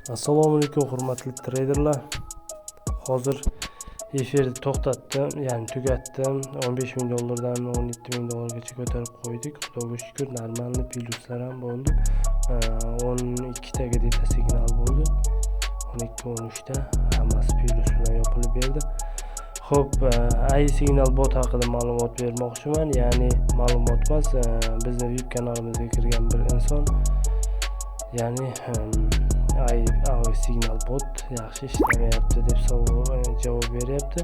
Assalomu alaykum hurmatli treyderlar. Hozir efirni to'xtatdim, ya'ni tugatdim. 15 ming dollardan 17 ming dollargacha ko'tarib qo'ydik. Xudoga shukr, нормальный plyuslar ham bo'ldi. 12 ta где-то signal bo'ldi. 12-13 ta hammasi plyus bilan yopilib berdi. Xo'p, AI signal bot haqida ma'lumot bermoqchiman. Ya'ni ma'lumot emas, bizni VIP kanalimizga kirgan bir inson, ya'ni AI signal bot yaxshi ishlamayapti deb savol javob beryapti.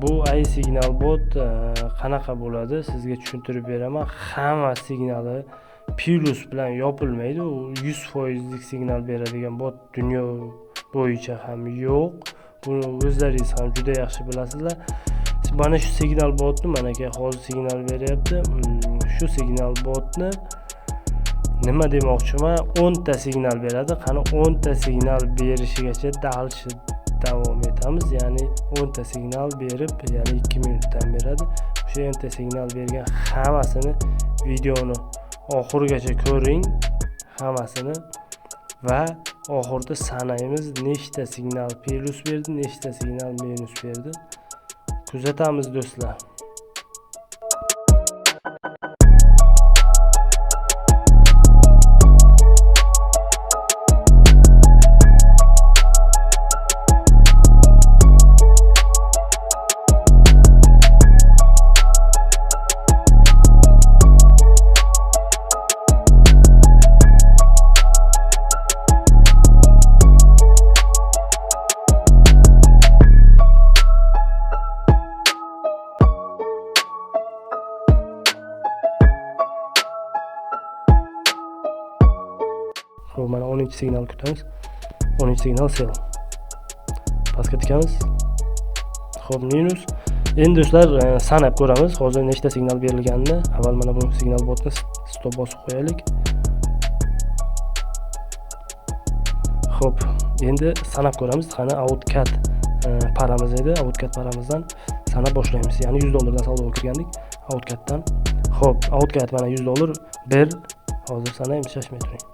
Bu AI signal bot qanaqa bo'ladi? Sizga tushuntirib beraman. Hamma signali plyus bilan yopilmaydi. U 100%lik signal beradigan bot dunyo bo'yicha ham yo'q. Buni o'zlaringiz ham juda yaxshi bilasizlar. Mana shu signal botni, mana aka hozir signal beryapti. Shu signal botni nima demoqchiman, 10 ta signal beradi. Qani, 10 ta signal berishigacha дальше davom etamiz. Ya'ni 10 ta signal berib, ya'ni 2 minutdan beradi. O'sha 10 ta signal bergan hammasini videoni oxirigacha ko'ring, hammasini, va oxirida sanaymiz, nechta signal plyus berdi, nechta signal minus berdi. Kuzatamiz, do'stlar. Xo'p, mana 10 signal kutamiz. 10 signal sell. Pastga tikamiz. Xo'p, minus. Endi do'stlar, sanab ko'ramiz hozir nechta signal berilganini. Avval mana bu signal botni stop bosib qo'yaylik. Xo'p, endi sanab ko'ramiz. Qani, AUDCAD paramiz edi. AUDCAD paramizdan sanab boshlaymiz. Ya'ni 100 dollardan savdoga kirgandik AUDCADdan. Xo'p, AUDCAD mana 100 dollar 1, hozir sanaymiz, shoshmay turing.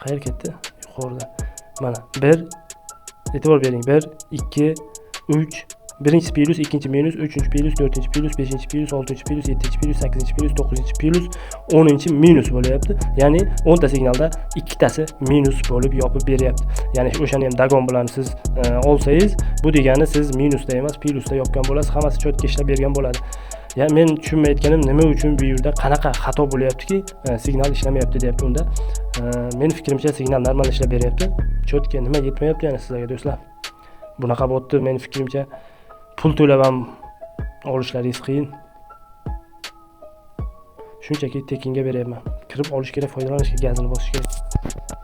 Qayerga ketdi? Yuqorida. Mana 1, e'tibor bering. 1, 2, 3, birinchisi plyus, ikkinchi minus, uchinchi plyus, to'rtinchi plyus, beshinchi plyus, oltinchi plyus, yettinchi plyus, sakkizinchi plyus, to'qqizinchi plyus, 10-chi minus bo'lyapti. Ya'ni 10 ta signalda ikkitasi minus bo'lib yopib beryapti. Ya'ni o'shani ham догон bilan siz olsangiz, bu degani siz minusda emas, plyusda yopgan bo'lasiz, hammasi чётко ishlab bergan bo'ladi. Ya'ni men tushunmayotganim, nima uchun bu yerda qanaqa xato bo'lyaptiki, signal ishlamayapti deyapti unda. Meni fikrimcha, signal normal ishlab beryapti. Чётко nima yetmayapti yana sizlarga, do'stlar? Bunaqa botni, meni fikrimcha, pul to'lab ham olishlaringiz qiyin. Shunchaki tekinga beryapman. Kirib olish kerak, foydalanish kerak, gazini bosish kerak.